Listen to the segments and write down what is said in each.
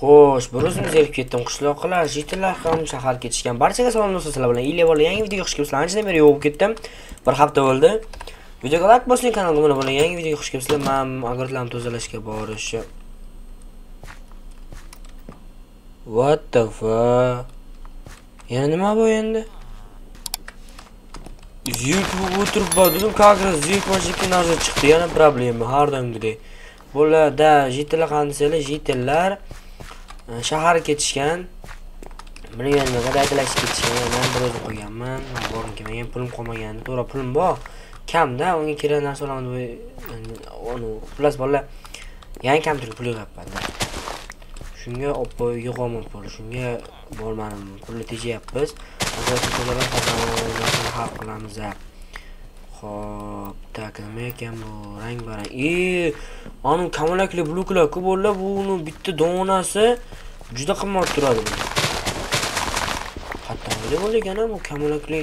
Xo'sh, bir o'zim zerikib ketdim. Qishloqlar, jitellar ham shahar ketishgan. Barchaga salom do'stlar, sizlar bilan Ilya bola yangi videoga xush kelibsizlar. Anchadan beri yo'q bo'lib ketdim. Bir hafta bo'ldi. Videoga like bosing, kanalga obuna bo'ling. Yangi videoga xush kelibsizlar. Men agorotlarni tozalashga borishim. What the fuck? Yana nima bu endi? Zerikib o'tirib bordim, как раз zerikib narsa chiqdi. Yana problema har doimgidek. Bularda jitellar qanchalar, jitellar shahar ketishgan. Bilganimga daytilashib ketishgan. Men bir o'zim qolganman. Borgim kelmagan, pulim qolmagan. To'g'ri, pulim bor. Kamda, unga kerak narsa olaman deb, uni xullas bolalar yangi kompyuterga pul yig'yapman-da. Shunga oppa yig'olman pul. Shunga bormadim. Pulni tejayapmiz. Hozir hal qilamiz. Xo'p, tak, nima ekan bu? Rang-barang. Anu kamalakli bloklar ku bolalar, buni bitta donasi juda qimmat turadi. Hatto nima bo'ldi ekan bu kamalakli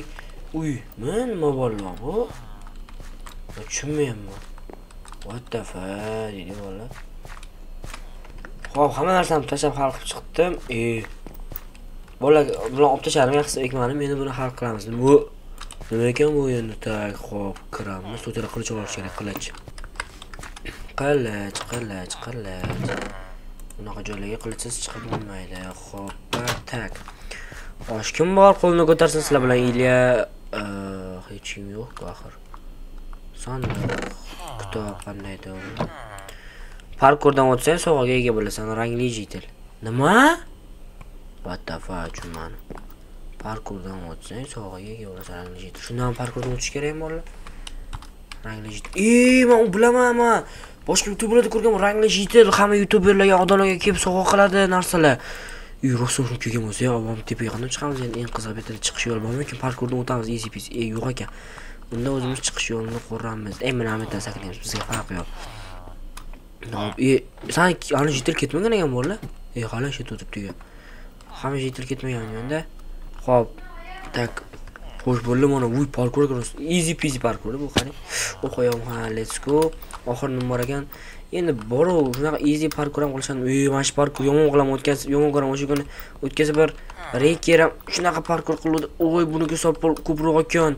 uy? Nima bolalar bu? Tushunmayapman. What the fuck deydi bolalar. Xo'p, hamma narsani tashlab hal qilib chiqdim. Bolalar bilan olib tashladim, yaxshisi ekmadim. Endi buni hal qilamiz. Bu nima ekan bu endi? Tak, xo'p, kiramiz. To'g'ri qilich olish kerak, qilich. Qilich, qilich, qilich. Bunaqa joylarga qilichsiz chiqib bo'lmaydi. Xo'p, tak. Xo'sh, kim bor qo'lini ko'tarsin sizlar bilan Ilya. Hech kim yo'q axir. Sandiq, kitob qandaydir. Parkurdan o'tsang sovg'aga ega bo'lasan, rangli jitel. Nima? What the fuck, tushunmadim. Parkurdan o'tsang sovg'aga ega bo'lasan, rangli jitel. Shundan parkurdan o'tish kerakmi bolalar? Rangli jitel. Men u bilaman, men boshqa youtuberlarda ko'rganman, rangli jitel hamma youtuberlarga, odamlarga kelib sovg'a qiladi narsalar. Rosa shunga kelgan bo'lsa, avom tepaga qanday chiqamiz endi? Eng qizig'i bu yerda chiqish yo'li bormi? Parkurdan o'tamiz, easy peasy. Yo'q ekan. Unda o'zimiz chiqish yo'lini quramiz. Mana bu yerda saklaymiz, bizga farqi yo'q. Hop, san hali jitel ketmagan ekan bolalar. Hali shu yerda o'tiribdi. Hamma jitel ketmagan endi. Xo'p, tak. Xo'sh, bo'ldi mana bu parkur ko'rasiz. Easy peasy parkur bu, qarang. O'qoyam, ha, let's go. Oxir nima bor ekan? Endi boru shunaqa easy parkur ham qilishadi. Mana shu parkur yomon qilaman, o'tkazib, yomon ko'raman o'sha kuni. O'tkazib bir reker ham shunaqa parkur qildi. Oy, buniki sal ko'proq ekan.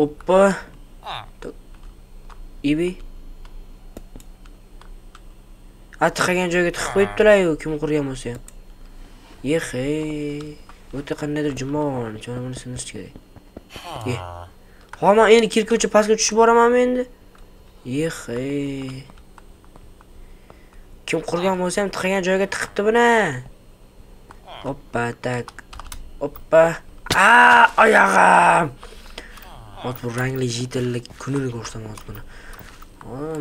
Oppa. Ibi. Tiqagan joyga tiqib qo'yibdilar-yu, kim qurgan bo'lsa ham. Yehe. O'ta qandaydir jumon, chona buni sindirish kerak. Hop, men endi kirkovcha pastga tushib boramanmi endi? Yehe. Kim qurgan bo'lsa ham tiqagan joyga tiqibdi buni. Oppa, tak. Oppa. Oyog'im. Hozir bu rangli jitellik kunini ko'rsam hozir buni.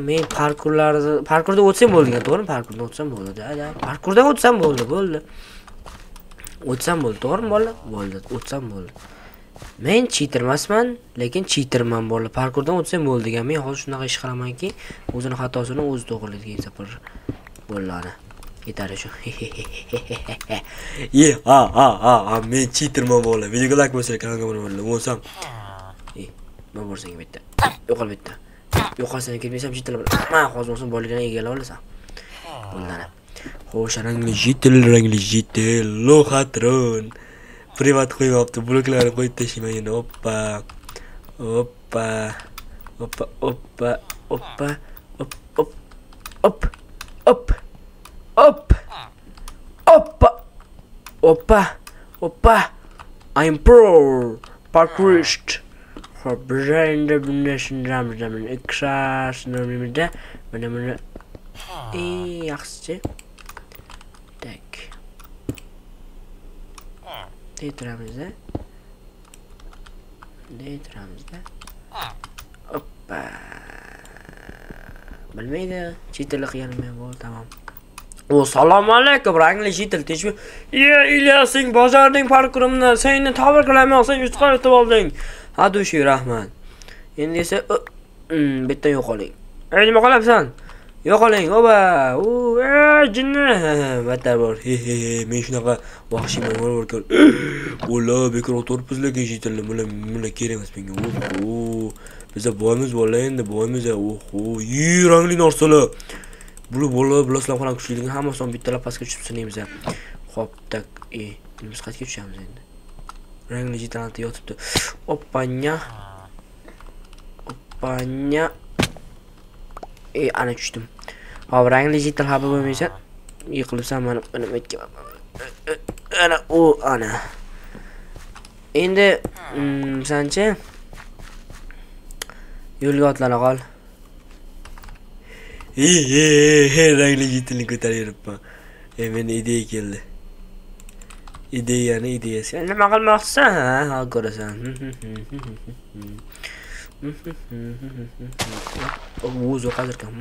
Men parkurlarda, parkurda o'tsam bo'ldi ekan, to'g'rimi? Parkurda o'tsam bo'ldi, da. Parkurda o'tsam bo'ldi, bo'ldi. O'tsam bo'ldi, to'g'rimi bola? Bo'ldi, o'tsam bo'ldi. Men cheater emasman, lekin cheaterman bola. Parkurdan o'tsam bo'ldi degan. Men hozir shunaqa ish qilamanki, o'zini xatosini o'zi to'g'rilaydi keyin safar. Bo'ldi ana. Yetadi shu. Ye, ha, ha, ha, men cheaterman bola. Videoga like bosinglar, kanalga obuna bo'linglar. Bo'lsam. Nima borsang bitta. Yo'qol bitta. Yo'qolsang ketmasam cheaterlar bilan. Men hozir bo'lsam boyliklarni egallab olasan. Bo'ldi ana. Xo'sh, rangli jitel, rangli jitel, lohatron. Privat qo'yibdi, bloklarni qo'yib tashlayman endi. Oppa. Oppa. Oppa, oppa, oppa, op, op, op, op, op. Oppa. Oppa. Oppa. I'm pro parkourist. Xo'p, biz endi bunday sindiramiz, mana ikki mana buni yaxshichi. Tak. Deytiramizda. Deytiramizda. Oppa. Bilmaydi, cheaterlik qilganim ham bo'ldi, tamom. O, salom alaykum, rangli jitel tinchmi? Ilyasing, bojarding parkurimni, seni tabriklayman, sen yutuq yutib olding. Ha, dushi, rahmat. Endi esa bitta yo'qoling. Nima qilyapsan? Yo'qoling, oba. Jinni. Battar bor. He, men shunaqa vahshiyman, bor. Ola, bekor o'tiribmiz lekin jitellar, bular kerak emas menga. Oho. Biz boymiz bola endi, boymiz. Oho, rangli narsalar. Bular bolalar bilasizlar qanaqa kuchliligini hammasini bittalab pastga tushib sinaymiz. Xo'p, tak, biz qayerga tushamiz endi? Rangli jitanati yotibdi. Opanya. Opanya. Ana tushdim. Hop, rangli jital xafa bo'lmaysan. Yiqilibsan mana nima aytgan. Ana u ana. Endi sanchi yo'lga otlana qol. Rangli jitalni ko'tarib yuribman. Meni ideya keldi. Ideyani ideyasi. Nima qilmoqchisan? Ha, ko'rasan. O'zi qadr kam.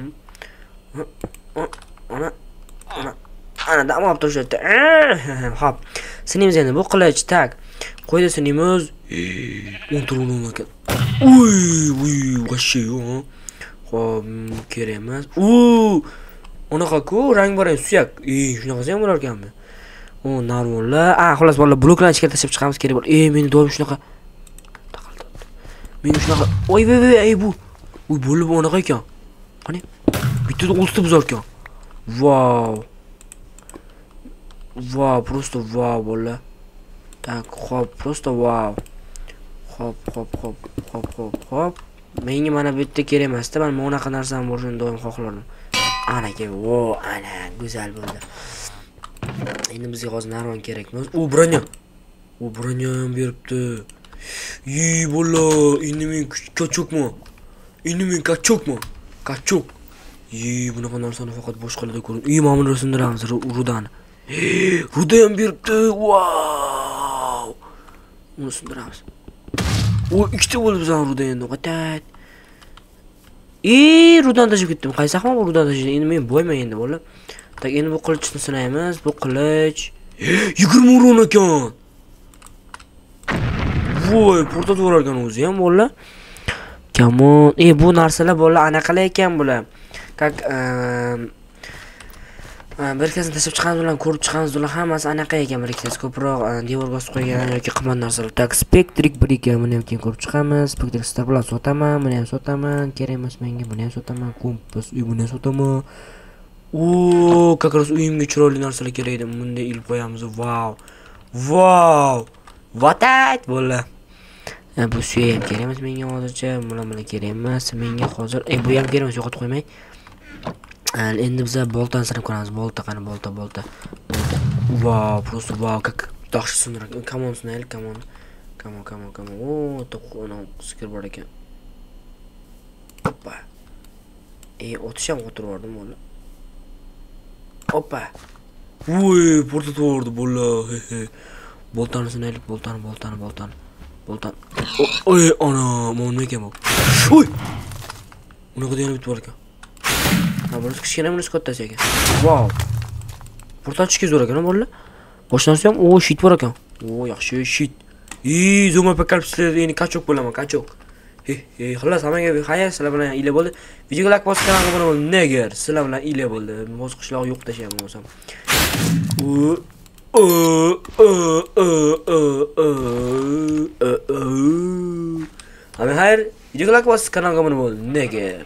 Ana, ana, ana dam olib turishyapti. Hop. Sinaymiz endi bu qilich, tak. Qo'yda sinaymiz. 10 ta urun ekan. Uy, uy, вообще yo'q. Xo'p, kerak emas. U, unaqa-ku, rang-barang suyak. Shunaqasi ham bo'lar ekanmi? O, narvonlar. Xullas bolalar, bloklarni ichga tashlab chiqamiz kerak bo'ldi. Meni doim shunaqa taqildi. Men shunaqa, oy, voy, voy, bu. Uy, bo'lib unaqa ekan. Qani? Bittada oltita buzar ekan. Vau. Vau, просто vau bolalar. Tak, xo'p, просто vau. Xo'p, xo'p, xo'p, xo'p, xo'p, xo'p. Menga mana bu yerda kerak emasda, men bunaqa narsani bo'lishini doim xohlardim. Ana keyin, vo, ana go'zal bo'ldi. Endi bizga hozir narvon kerak emas. U bronya. U bronya ham beribdi. Yi bola, endi men kachokman. Endi men kachokman. Kachok. Yi, bunaqa narsani faqat boshqalarda ko'rdim. Mana buni sindiramiz, rudani. Ruda ham beribdi. Vau. Uni sindiramiz. U ikkita bo'ldi bizning ruda endi. Qatat. Rudani tashlab ketdim. Qaysi ahmoq bu rudani tashladi? Endi men boyman endi bola. Tak, endi bu qilichni sinaymiz. Bu qilich 20 urun ekan. Voy, portatib yuborar ekan o'zi ham bola. Kamon. Bu narsalar bola anaqalar ekan bular. Как bir ikkisini tashlab chiqamiz bilan ko'rib chiqamiz, ular hammasi anaqa ekan, bir ikkitasi ko'proq devorga osib qo'ygan yoki qimmat narsalar. Tak, Spectric bir ekan, buni ham keyin ko'rib chiqamiz. Spectric star bilan sotaman, buni ham sotaman, kerak emas menga, buni ham sotaman, kompas, buni ham sotaman. O, как раз uyimga chiroyli narsalar kerak edi. Bunday ilib qo'yamiz. Vau. Vau. Vatat bo'ldi. Bu suya ham kerak emas menga hozircha. Bular kerak emas menga hozir. Bu ham kerak emas, yo'qotib qo'ymay. Endi biz boltani sinab ko'ramiz. Bolta qani, bolta, bolta. Bolta. Vau, просто vau, как yaxshi sindirar. Kamon sinaylik, kamon. Kamon, kamon, kamon. O, to'qona sikir bor ekan. Oppa. Otish ham qotirib yubordim o'g'lim. Oppa. Voy, portatib yubordi bola. Boltani sinaylik, boltani, boltani, boltani. Boltani. Oy, ana, mana nima ekan bu? Oy! Unaqa degani bitib bor ekan. Ha, bunisi kichkina, bunisi kattasi ekan. Vau. Portatishga zo'r ekan, bolalar. Boshqa narsa ham, o, shit bor ekan. O, yaxshi, shit. Zoom apokalipslar, endi kachok bo'laman, kachok. Xullas, hammaga xayr, sizlar bilan ila bo'ldi. Videoga like bosib, kanalga obuna bo'ling. Neger, sizlar bilan ila bo'ldi. Boz qishloq yo'q tashlayman bo'lsam. Hamma xayr, videoga like bosib, kanalga obuna bo'ling. Neger.